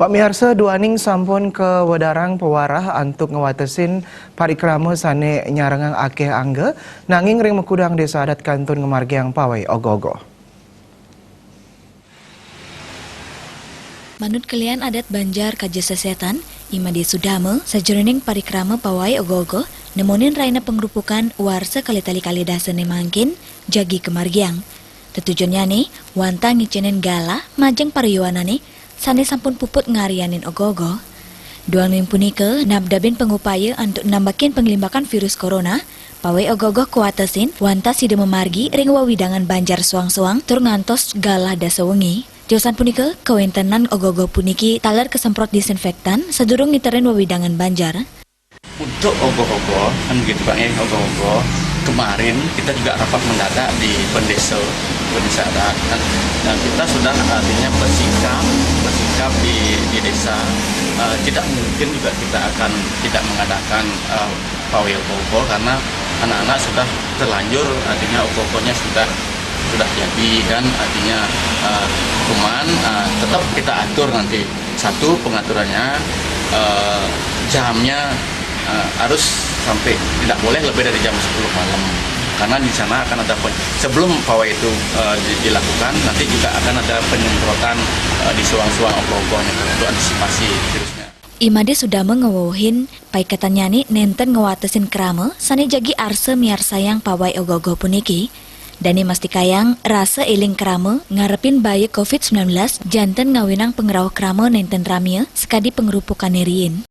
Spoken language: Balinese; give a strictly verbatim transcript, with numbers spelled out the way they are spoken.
Pamiarsa, duaning sampun kawedarang pawarah antuk ngwatesin parikrama sane nyarengang akeh angga, nanging ring makudang desa adat kantun ngamargiang pawai ogoh-ogoh. Manut kelian adat Banjar Kaja Sesetan, I Made Sudama, sajeroning parikrama pawai ogoh-ogoh, nemonin rahina pangrupukan warsa kalih tali kalih dasane mangkin, jagi kamargiang. Tetujonnyane, wantah ngicenin galah majeng paryowanane sane sampun puput ngaryanin ogoh-ogoh. Duaning punika, nabdabin pangupaya antuk nambakin panglimbakan virus corona, pawai ogoh-ogoh kawatesin wantah sida mamargi ring wewidangan Banjar soang-soang tur ngantos galah dasa wengi. Tiosan punika, kawentenan ogoh-ogoh puniki taler kasemprot disinfektan sadurung ngiterin wewidangan Banjar. Untuk ogoh-ogoh, kan gitu Pak ya, ogoh-ogoh. Kemarin kita juga rapat mendadak di Pendesa, Pendesa Adat, kan. Dan kita sudah artinya bersikap, bersikap di, di desa. Eh, tidak mungkin juga kita akan tidak mengadakan eh, pawai ogoh-ogoh karena anak-anak sudah terlanjur, artinya ogoh-ogohnya sudah sudah jadi kan, artinya eh, cuman eh, tetap kita atur nanti. Satu pengaturannya eh, jamnya eh, harus sampai tidak boleh lebih dari jam sepuluh malam. Karena di sana akan ada pen- sebelum pawai itu eh, di- dilakukan, nanti juga akan ada penyemprotan eh, di soang-soang ogoh-ogohnya untuk antisipasi virusnya. I Made Sudama ngewewehin paiketannyane nenten ngwatesin krama sane jagi arsa miarsayang pawai ogoh-ogoh puniki. Dane mastikayang rasa eling krama ngarepin bahaya covid sembilan belas janten ngawinang pangrauh krama nenten ramia sakadi pangrupukane riin.